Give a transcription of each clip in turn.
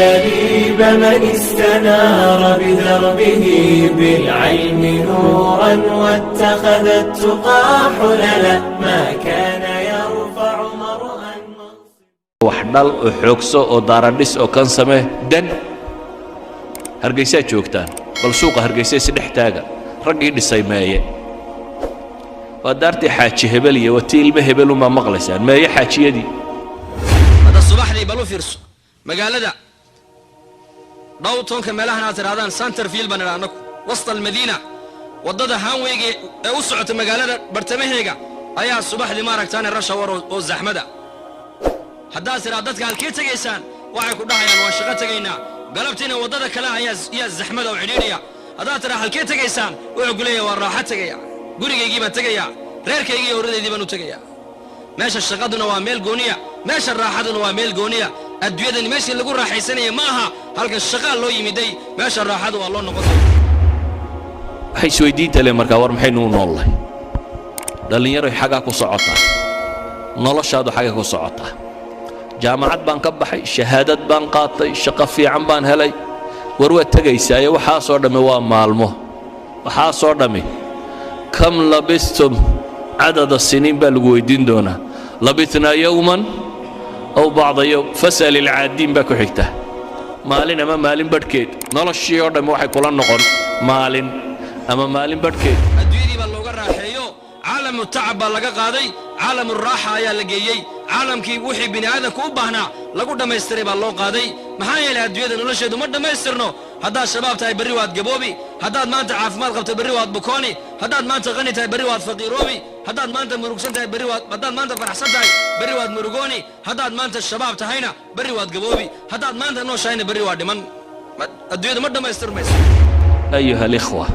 اللبيب من استنار بدربه بالعلم نورا واتخذ التقى حللا ما كان يرفع مرءا. Wax dhal oo xoogso oo daaradhis oo kan samee. Dan Hargaysaa joogtaan, bal suuqa Hargaysa isdhex taaga. Raggii dhisay meeye? Waa daartii Xaaji Hebel iyo waa tii ilmo hebel unbaa maqlaysaan. Meeye xaajiyadii? Hadda subaxdii bal u fiirso magaalada downtownka, meelahan aad tidhahdaan Centerville baan idhaa annagu، وسط المدينة، waddada highwayga ee u socota magaalada bartamaheega ayaa subaxdii maaragtaane rush hour oo zaxmada. Haddaad tidhaa dadka halkee tegaysaan, waxay ku dhahayaan waan shaqo tegaynaa. Galabtiina waddada kale ayaa yaa zaxmada oo cidhiidhiya. Haddaad tidhaa halkee tegaysaan, wuxuu ku leeyahay waan raaxo tegaya, gurigaygii baan tegayaa, reerkaygii iyo howradaydii baan u tegayaa. Meesha shaqaduna waa meel gooniya, meesha raaxaduna waa meel gooniya. Adduunyadani meeshii lagu raaxaysanaya ma aha. Halkan shaqaa loo yimiday, meesha raaxadu waa loo noqon doona. Waxay isweydiinta le markaa, war maxaynu u noollahay? Dhallinyaroy, xagaa ku socotaa noloshaadu? Xagga ku socotaa? Jaamacad baan ka baxay, shahaadad baan qaatay, shaqo fiican baan helay. War waad tegaysaaye, waxaasoo dhammi waa maalmo. Waxaasoo dhammi كم لبثتم عدد سنين baa lagu weydiin doonaa. لبثنا يوما أو بعض يوم فاسأل العادين baa ku xigta. Maalin ama maalin badhkeed. Noloshii oo dhammi waxay kula noqon maalin ama maalin badhkeed. Adduunyadii baa looga raaxeeyo. عالم التعب baa laga qaaday, عالم الراحة ayaa la geeyey. Caalamkii wixii bini aadamku u baahnaa lagu dhammaystiray baa loo qaaday. Maxaa yeelay, adduunyada nolosheedu ma dhammaystirno. Haddaad shabaab tahay, berri waad gaboobi. Haddaad maanta caafimaad qabto, berri waad bukooni. Haddaad maanta qani tahay, berri waad faqiiroobi. Haddaad maanta murugsan tahay, berri waad, haddaad maanta faraxsan tahay, berri waad murugooni. Haddaad maanta shabaab tahayna, berri waad gaboobi. Haddaad maanta nooshahayna, berri waad dhiman. Adduunyadu ma dhammaystirmayso. أيها الإخوة،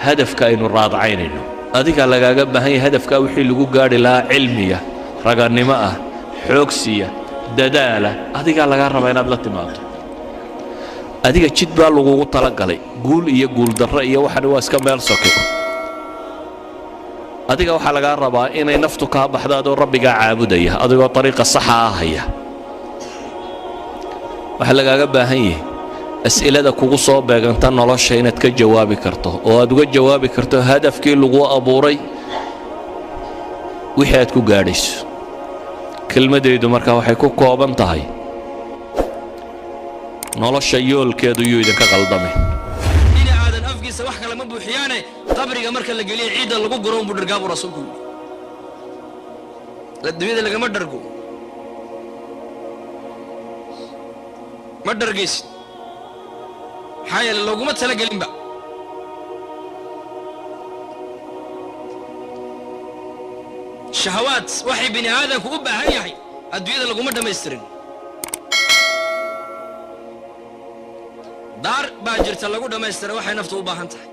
hadafka aynu raadacaynayno adigaa lagaaga baahan yahay. Hadafkaa wixii lagu gaadhi lahaa, cilmiya, ragannimo ah, xoogsiya, dadaala, adigaa lagaa rabaa inaad la timaado. Adiga jid baa lagugu talagalay. Guul iyo guuldarro iyo waxani waa iska meel soke. Adiga waxaa lagaa rabaa inay naftu kaa baxdo adoo Rabbigaa caabudaya, adigoo ariiqa saxa ah haya. Waxaa lagaaga baahan yahay as'ilada kugu soo beeganta nolosha inaad ka jawaabi karto, oo aad uga jawaabi karto hadafkii lagu abuuray wixii aad ku gaadhayso. Kelmadaydu marka waxay ku kooban tahay: nolosha yoolkeedu yuu idinka qaldamay. Bini aadan afkiisa wax kale ma buuxiyaane, qabriga marka la geliyo ciidda lagu guro unbuu dhargaa, buu Rasuulku yidhi. Adduunyada lagama dhargo, ma dhargaysid. Maxaa yeele, looguma talagelinba. Shahawaad waxay bini aadamku u baahan yahay adduunyada laguma dhammaystirin. Daar baa jirta lagu dhammaystiray waxay naftu u baahan tahay.